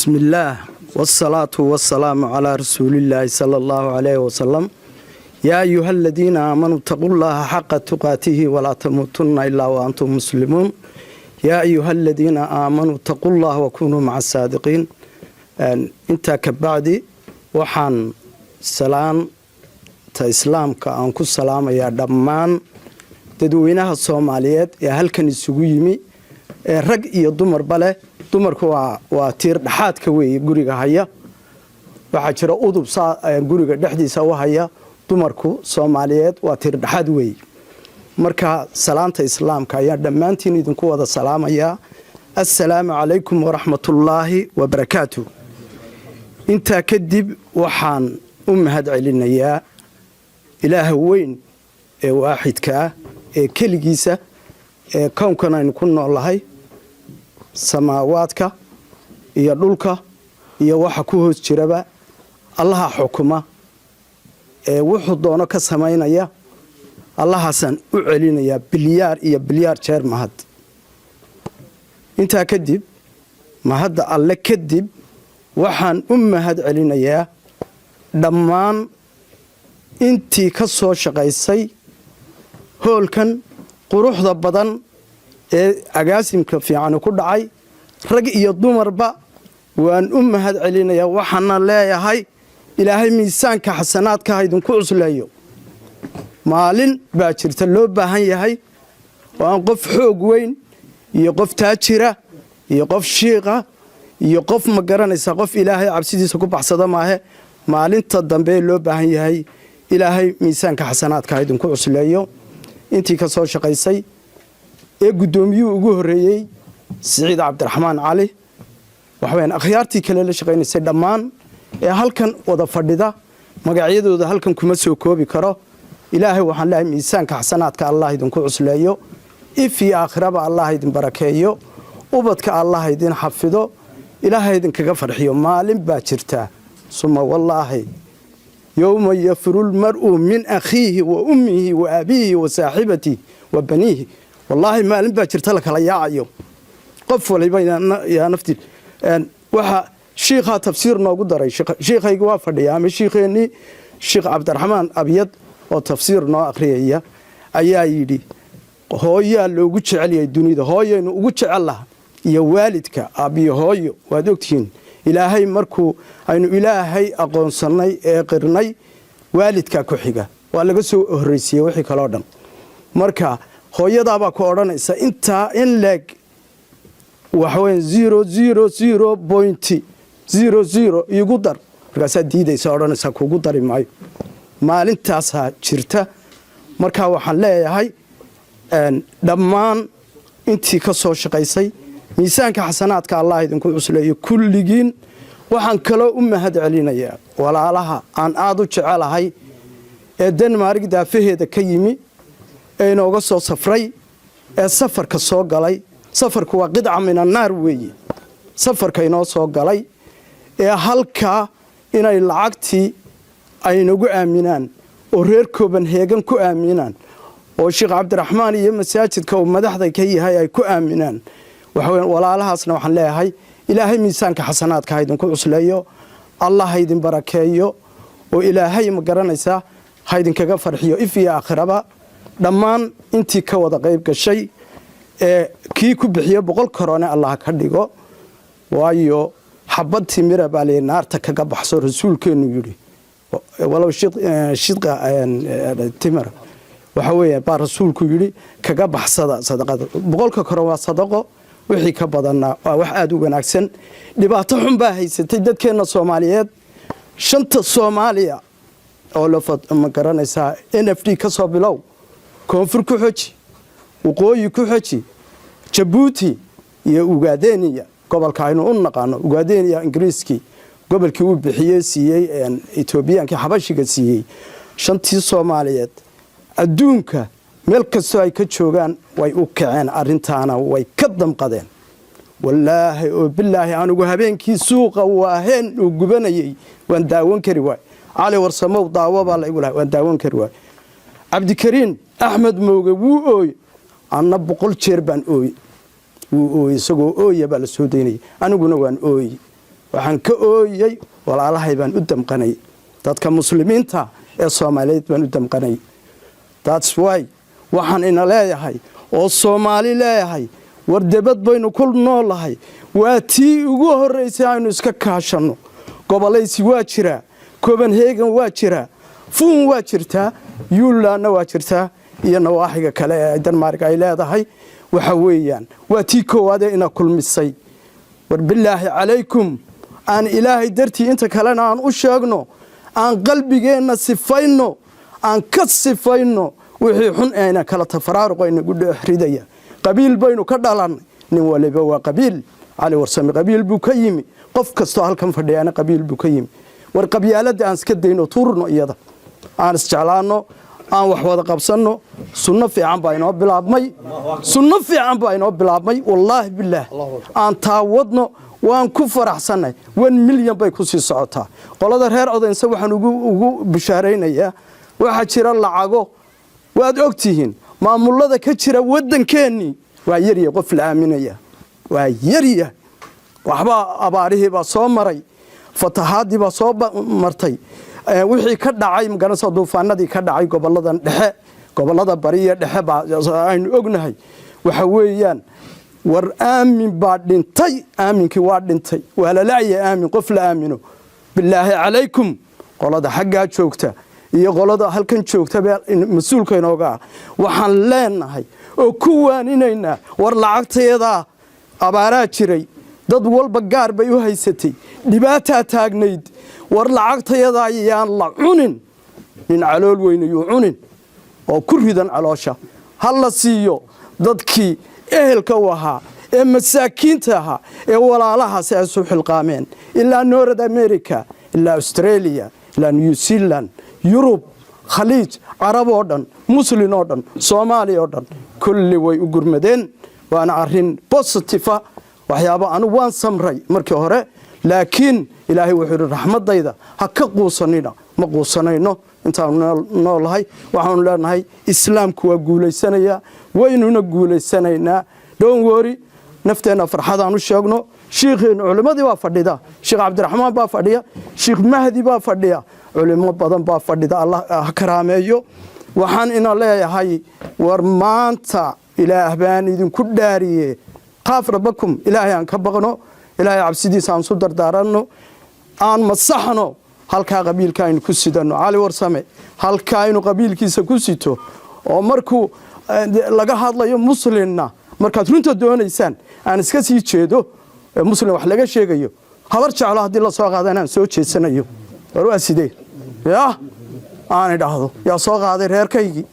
بسم الله والصلاة والسلام على رسول الله صلى الله عليه وسلم. يا أيها الذين آمنوا اتقوا الله حق تقاته ولا تموتن إلا وأنتم مسلمون. يا أيها الذين آمنوا اتقوا الله وكونوا مع الصادقين. Intaa ka bacdi, waxaan salaanta islaamka aan ku salaamayaa dhammaan dadweynaha Soomaaliyeed ee halkan isugu yimi, ee rag iyo dumarba leh. Dumarku waa tiir dhexaadka weeye guriga haya. Waxaa jira udub saa guriga dhexdiisa u haya. Dumarku Soomaaliyeed waa tiir dhexaad weeye. Marka salaanta islaamka ayaan dhammaantiin idinku wada salaamayaa. Assalaamu calaykum waraxmatullaahi wabarakaatu. Intaa kadib, waxaan u mahad celinayaa Ilaaha weyn ee waaxidka ah, ee keligiisa ee kownkan aynu ku noolahay, samaawaadka iyo dhulka iyo waxa ku hoos jiraba Allaha xukuma ee wuxuu doono ka samaynaya. Allahaasaan u celinayaa bilyaar iyo bilyaar jeer mahad. Intaa kadib, mahadda Alle kadib, waxaan u mahad celinayaa dhammaan intii ka soo shaqaysay hoolkan quruxda badan ee agaasimka fiicani ku dhacay. Rag iyo dumarba waan u mahad celinayaa. Waxaana leeyahay, Ilaahay miisaanka xasanaadka ha idinku cusleeyo. Maalin baa jirta loo baahan yahay oo aan qof xoog weyn iyo qof taajira iyo qof shiiqa iyo qof, ma garanaysa, qof Ilaahay cabsidiisa ku baxsada maahe. Maalinta dambe loo baahan yahay, Ilaahay miisaanka xasanaadka ha idinku cusleeyo intii ka soo shaqaysay, ee guddoomiyuhu ugu horreeyey, Siciid Cabdiraxmaan Cali, waxaweyaan akhyaartii kale la shaqaynaysay dhammaan ee halkan wada fadhida, magacyadooda halkan kuma soo koobi karo. Ilaahay waxaan leeyahay, miisaanka xasanaadka Allah idinku cusleeyo. If iyo aakhiraba Allah idin barakeeyo. Ubadka Allah idin xafido. Ilaahay idinkaga farxiyo. Maalin baa jirtaa, suma wallaahi, يوم يفر المرء من أخيه وأمه وأبيه وصاحبته وبنيه. Wallaahi, maalin baa jirta la kala yaacayo, qof waliba yaa nafti. Waxa shiikhaa tafsiir noogu daray, shiikhaygi waa fadhiya, ama shiikheennii Sheekh Cabdiraxmaan Abyad oo tafsiir noo akhriyaya ayaa yidhi, hooyaa loogu jecel yahay dunida, hooyaynu ugu jecel laha iyo waalidka, aabbiyo hooyo. Waad ogtihiin, Ilaahay markuu aynu Ilaahay aqoonsannay ee qirnay, waalidkaa ku xiga, waa laga soo horraysiiyey wixii kaloo dhan. Marka hooyadaabaa ku odhanaysa, intaa in leeg, waxaweya 0 0 0.00 iigu dar. Markaasaa diidaysa, odhanaysa, kugu dari maayo. Maalintaasaa jirta. Marka waxaan leeyahay, dhammaan intii ka soo shaqaysay, miisaanka xasanaadka Allah idinku cusleeyo kulligiin. Waxaan kaloo u mahad celinayaa walaalaha aan aada u jecelahay ee Denmark daafaheeda ka yimi, ee inooga soo safray, ee safarka soo galay. Safarku waa قطعة من النار weeye. Safarka inoo soo galay ee halkaa inay lacagtii ay nagu aaminaan oo reer Copenhagen ku aaminaan oo Sheekh Cabdiraxmaan iyo masaajidka uu madaxda ka yahay ay ku aaminaan, waxaweya walaalahaasna waxaan leeyahay, Ilaahay miisaanka xasanaadka ha idinku cusleeyo. Allah ha idin barakeeyo oo Ilaahay, ma garanaysaa, ha idinkaga farxiyo if iyo aakhiraba. Dhammaan intii ka wada qayb gashay ee kii ku bixiyo 100 korone Allah ka dhigo. Waayo, xabad timira baa lay naarta kaga baxso, rasuulkeenu yidhi, ولو شق تمرة, waxa weeye baa rasuulku yidhi, kaga baxsada sadaqada. 100-ka kore waa sadaqo, wixii ka badanna waa wax aada u wanaagsan. Dhibaato xun baa haysatay dadkeenna Soomaaliyeed, shanta Soomaaliya oo ma garanaysaa, NFD ka soo bilow, koonfur ku xoji, waqooyi ku xoji, Jabuuti iyo Ugaadeniya, gobolka aynu u naqaano Ugaadeniya, Ingiriiskii gobolkii uu bixiyey, siiyey Etoobiyaankii xabashiga siiyey. Shantii Soomaaliyeed adduunka meel kastoo ay ka joogaan way u kaceen arrintaana, way ka damqadeen. Wallaahi oo bilaahi, anigu habeenkii suuqa Waaheen uu gubanayey waan daawan kari waay. Cali Warsamow, daawo baa la igu lahay, waan daawan kari waay. Cabdikariin Axmed Mooge wuu ooy, anna 100 jeer baan ooy. Wuu ooy, isagoo ooya baa la soo daynayay, aniguna waan ooy. Waxaan ka ooyey walaalahay baan u damqanay, dadka Muslimiinta ee Soomaaliyeed baan u damqanay. That's why waxaan ina leeyahay oo Soomaali leeyahay: war, debad baynu ku noolahay, waa tii ugu horraysay aynu iska kaashanno. Gobolaysi waa jiraa, Copenhagen waa jiraa, Fuun waa jirtaa, Yuulaanna waa jirtaa iyo nawaaxiga kale ee Denmark ay leedahay. Waxa weeyaan waa tii koowaadee ina kulmisay. War, bilaahi calaykum, aan Ilaahay dartii inta kalena aan u sheegno, aan qalbigeenna sifayno, aan ka sifayno wixii xun ayna kala tafaraaruq aynagu dhex ridaya. Qabiil baynu ka dhalannay, nin waliba waa qabiil. Cali Warsame qabiil buu ka yimi, qof kastoo halkan fadhiyaana qabiil buu ka yimi. War, qabyaaladda aan iska dayno, tuurno iyada, aan isjeclaanno, aan wax wada qabsanno. Sunno fiican baa inoo bilaabmay, sunno fiican baa inoo bilaabmay. Wallaahi bilaah, aan taawadno. Waan ku faraxsannahay, 1 milyan bay ku sii socotaa. Qolada reer Odense waxaan ugu bishaaraynayaa, waxaa jira lacago, waad ogtihiin maamulada ka jira waddankeennii waa yarya, qof la aaminaya waa yarya. Waxbaa abaarihii baa soo maray, fatahaadii baa soo martay, wixii ka dhacay magaranaysa, duufaanadii ka dhacay goboladan dhexe, gobolada bariya dhexe baa aynu ognahay. Waxa weeyaan, war, aamin baa dhintay, aaminkii waa dhintay, waa la la'ya aamin, qof la aamino. Bilaahi calaykum, qolada xaggaa joogta iyo qolada halkan joogta mas-uulka inooga ah, waxaan leenahay oo ku waaninaynaa: war, lacagtayadaa abaaraa jiray, dad walba gaar bay u haysatay, dhibaataa taagnayd. War, lacagtayadaa yaan la cunin, nin calool weynayuu cunin oo ku ridan caloosha. Ha la siiyo dadkii ehelka u ahaa ee masaakiinta ahaa ee walaalahaasi ay isu xilqaameen, ilaa North America, ilaa Australia, ilaa New Zealand, Yurub, Khaliij, Carab oo dhan, Muslin oo dhan, Soomaaliya oo dhan, kulli way u gurmadeen. Waana arrin positive ah. Waxyaaba anigu waan samray markii hore, laakiin Ilaahay wuxuu yidhi: "Raxmadayda ha ka quusanina." Ma quusanayno intaanu noolahay. Waxaanu leenahay Islaamku waa guulaysanayaa, waynuna guulaysanaynaa. Don't worry. Nafteenna farxadaan u sheegno. Shiikheennu, culimmadii baa fadhida, Sheekh Cabdiraxmaan baa fadhiya, Sheekh Mahdi baa fadhiya, culimo badan baa fadhida. Allah ha karaameeyo. Waxaan ina leeyahay: war, maanta Ilaah baan idinku dhaariye, khaaf rabbakum, Ilaahay aan ka baqno, Ilaahay cabsidiisa aan su dardaaranno, aan masaxno halkaa qabiilka aynu ku sidanno. Cali Warsame halkaa aynu qabiilkiisa ku sito oo markuu laga hadlayo Muslimna, markaad runta doonaysaan, aan iska sii jeedo, Muslim wax laga sheegayo, Habar Jeclo haddii la soo qaadana aan soo jeedsanayo. War, waa sidee? Yah, aan idhaahdo yaa soo qaaday reerkaygii?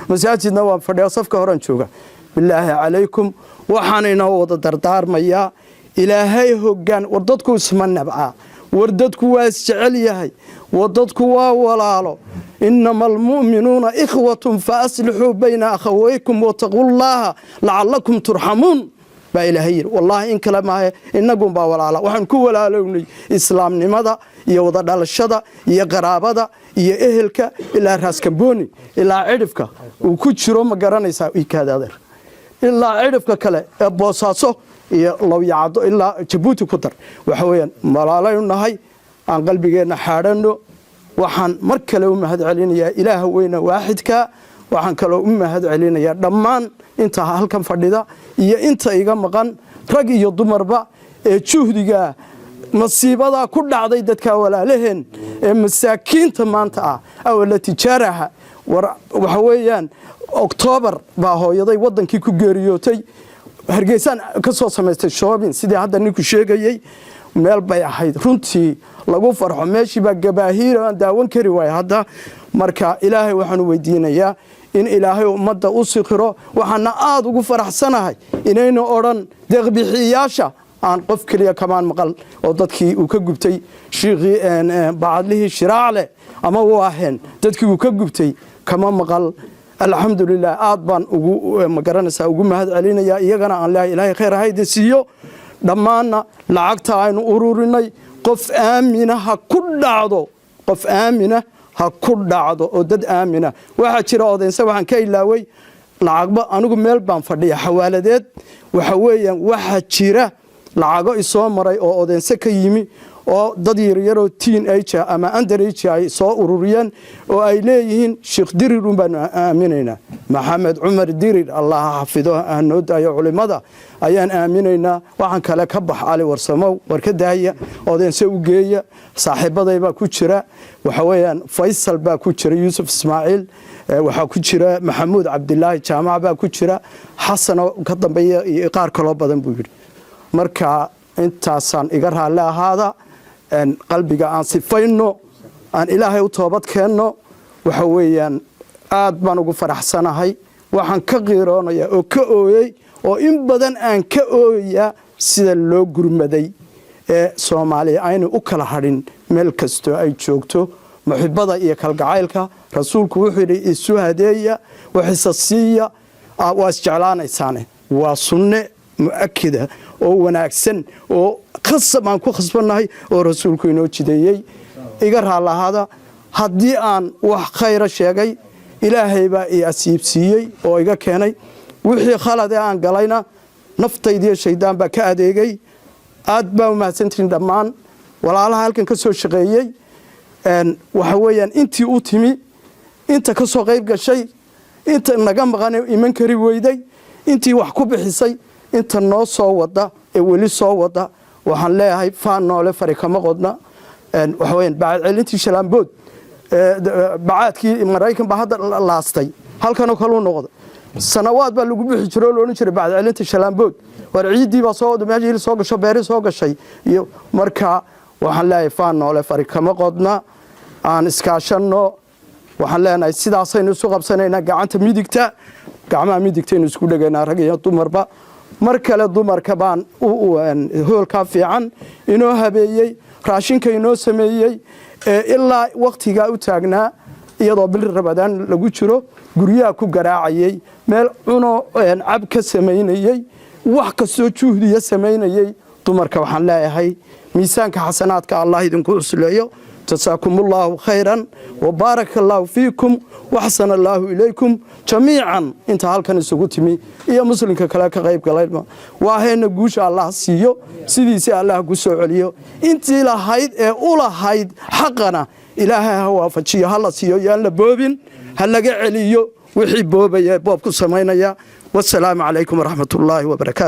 Masaajidna waan fadhiya, safka horaan jooga. Bilaahi calaykum, waxaan inoo wada dardaarmayaa Ilaahay hoggaan. War, dadku isma nabcaa, war, dadku waa isjecel yahay, war, dadku waa walaalo. إنما المؤمنون إخوة فأصلحوا بين أخويكم واتقوا الله لعلكم ترحمون baa Ilaahay yidhi. Wallaahi, in kale maahe, innagunbaa walaala. Waxaan ku walaalownay islaamnimada iyo wada dhalashada iyo qaraabada iyo ehelka, ilaa Raaskamboni, ilaa cidhifka uu ku jiro, ma garanaysaa, ikaadadeer, ilaa cidhifka kale ee Boosaaso iyo Lowyacado, ilaa Jabuuti ku dar. Waxa weeyaan walaalaynu nahay, aan qalbigeenna xaadhanno. Waxaan mar kale u mahad celinayaa Ilaaha weyna waaxidka. Waxaan kaloo u mahad celinayaa dhammaan inta halkan fadhida iyo inta iga maqan, rag iyo dumarba, ee juhdiga masiibadaa ku dhacday dadka walaalaheen ee masaakiinta maanta ah awala tijaaraha. War, waxa weeyaan Oktoobar baa hooyaday wadankii ku geeriyootay. Hargeysaan ka soo samaystay shopping, sidii hadda ninku sheegayey. Meel bay ahayd runtii lagu farxo, meeshii baa gabaahiir aan daawan kari waaya hadda. Marka Ilaahay waxaanu weydiinayaa in Ilaahay ummadda u sikhiro. Waxaana aada ugu faraxsanahay inaynu odhan deeqbixiyayaasha aan qof keliya kamaan maqal oo dadkii uu ka gubtay shiikhii bacadlihii Shiraacle ama waaheen, dadkii uu ka gubtay kama maqal. Alxamdulilah, aad baan ugu, magaranaysaa, ugu mahad celinayaa iyagana. Aan leeyahay Ilaahay khayr hayda siiyo dhammaanna. Lacagta aynu ururinay qof aamina ha ku dhacdo, qof aamina ha ku dhacdo oo dad aamina. Waxaa jira Odense, waxaan ka ilaaway lacagba, anigu meel baan fadhiya xawaaladeed. Waxa weeyaan waxaa jira Lacago isoo maray oo Odense ka yimi oo dad yaryaroo teenager ama underage ay soo ururiyeen oo ay leeyihiin Sheekh Dirir un baanu aaminaynaa, Maxamed Cumar Dirir, Allah ha xafido, hanoo daayo culimada, ayaan aaminaynaa. Waxaan kale ka bax Cali Warsamow, war ka daaya, Odense u geeya. Saaxiibaday baa ku jira, waxa weeyaan Faysal baa ku jira, Yuusuf Ismaaciil waxaa ku jira, Maxamuud Cabdilaahi Jaamac baa ku jira, Xasanoo ka dambeeya iyo qaar kaloo badan, buu yidhi. Marka intaasaan iga raalli ahaada. Qalbiga aan sifayno, aan Ilaahay u toobad keenno. Waxa weeyaan aad baan ugu faraxsanahay. Waxaan ka qiiroonayaa oo ka ooyey oo in badan aan ka ooyayaa sida loo gurmaday ee Soomaaliya aynu u kala hadhin meel kastoo ay joogto. Muxibada iyo kalgacaylka Rasuulku wuxuu yidhi: "Isu hadeeya, waxisa siiya, waa isjeclaanaysaane." Waa sunne mu'akida oo wanaagsan oo khasab aan ku khasbannahay oo Rasuulku inoo jideeyey. Iga raallahaada haddii aan wax khayra sheegay, Ilaahay baa i asiibsiiyey oo iga keenay. Wixii khalade aan galayna naftaydiiyo shaydaan baa ka adeegay. Aad baa umahadsantihiin dhammaan walaalaha halkan ka soo shaqeeyey. Waxa weeyaan intii u timi, inta ka soo qayb gashay, inta naga maqan iman kari weyday, intii wax ku bixisay, inta noo soo wada ee weli soo wada, waxaan leeyahay faan noole fari kama qodna. Waxa weyaan bacad celintii Shalaambood, bacaadkii Maraykan baa hadda laastay, halkanoo kaluu noqda. Sanawaad baa lagu bixi jiro oo la odhan jiray bacad celinta Shalaambood. War ciiddii baa soo meeshii soo gasho, beeri soo gashay iyo. Marka waxaan leeyahay faan noole fari kama qodna. Aan iskaashanno. Waxaan leenahay sidaasaynu isu qabsanaynaa gacanta midigta, gacmaha midigtaynu isku dhegaynaa, rag iyo dumarba. Mar kale dumarka baan hoolkaa fiican inoo habeeyey, raashinka inoo sameeyey, ilaa waktigaa u taagnaa iyadoo bil Ramadaan lagu jiro, guryaha ku garaacayey, meel cuno cab ka samaynayey, wax kastoo juhdiya samaynayey. Dumarka waxaan leeyahay miisaanka xasanaadka Allah idinku cusleeyo. جزاكم الله خيرا وبارك الله فيكم وأحسن الله إليكم جميعا. Inta halkan isugu timi iyo muslimka kale ka qayb galayba, waahayna guusha Allah siiyo, sidiisii Allah ku soo celiyo. Intii lahayd ee u lahayd xaqana Ilaahay ha waafajiyo, ha la siiyo, yaan la boobin, ha laga celiyo wixii boobaya, boob ku samaynaya. Wasalaamu calaykum waraxmat ullaahi wabarakaatu.